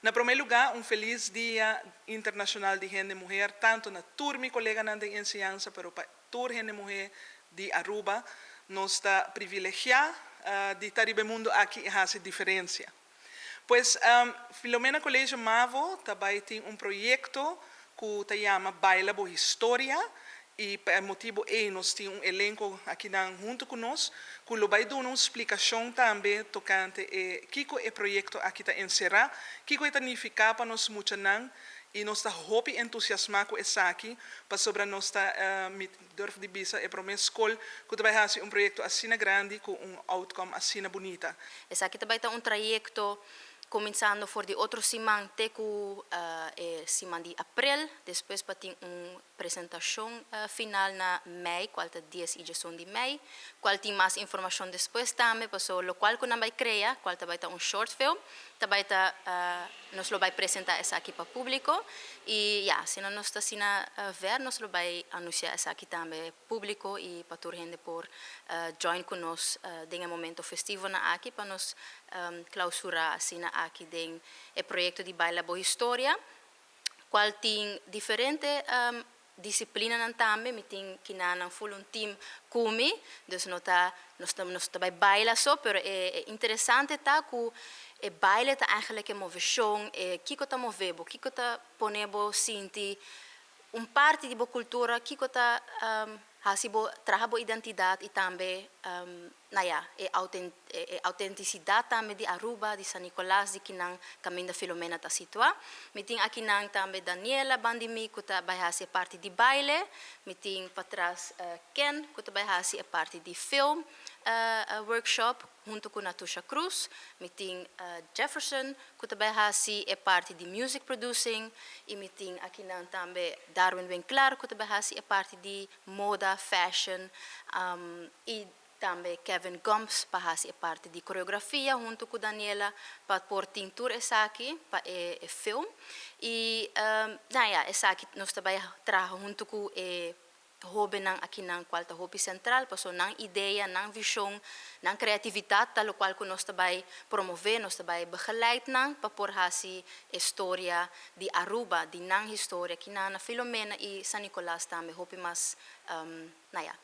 Na prome lugar, un feliz Dia Internacional di Hende Muher, tanto na tur mi coleganan den enseñansa, pero pa tur hende muher di Aruba. Nos ta privilegia di ta riba e mundo aki y haci diferencia. Pues, Filomena College Mavo tambe tin un proyecto cu ta yama Baila Bo Historia y pa e motibo ey nos tin un elenco aki nan hunto cu nos, cu lo bay duna un splicacion tambe tocante e kico e proyecto aki ta encera, kico ta significa pa nos muchanan y nos ta hopi entusiasma cu esaki, pasobra nos ta, mi durf di bisa, e prome scol cu bay haci un proyecto asina grandi cu un outcome asina bunita. Esaki tambe ta un trayecto cuminsando for di otro siman te cu siman di april, despues pa tin un presentacion final na mei, cual ta 10 y 11 di mei, cual tin mas informacion despues tambe, paso locual cu nan bay crea, cual tambe ta un short film, tambe ta nos lo bay presenta esaki pa publico y ja, si nos ta asina ver, nos lo bay anuncia esaki tambe publico y pa tur hende por join cu nos den momento festivo na aki pa nos clausura asina aki den e proyecto di Baila Bo Historia, cual tin diferente disciplina nan tambe. Mi tin kinan full un team cu mi, dus no ta nos ta bay baila so, pero e interesante ta cu e baile ta eigenlijk e movecion, e kico ta move bo, kico ta pone bo sinti un parti di bo cultura, kico ta hasi bo traha bo identidad y tambe nou ja, e autenticidad tambe di Aruba, di San Nicolas, di kinan caminda Filomena ta situa. Mi tin akinan tambe Daniela banda di mi, cu ta bay hasi parti di baile. Mi tin patras Ken, cu ta bay hasi parti di film workshop hunto cu Natusha Cruz. Mi tin Jefferson, cu ta bay hasi e parti di music producing. Y mi tin akinan tambe Darwin Winklar, cu ta bay hasi e parti di moda, fashion. Y tambe Kevin Gomes pa hasi e parti di coreografia hunto cu Daniela pa por tin tur esaki pa e film. Y nou ja, esaki nos tambe traha hunto cu e hobennan akinan, cual ta hopi central, paso nan idea, nan vision, nan creatividad ta locual cu nos tambe promove, nos tambe begeleid nan pa por hasi historia di Aruba, di nan historia akinan na Filomena y San Nicolas tambe hopi mas nou ja.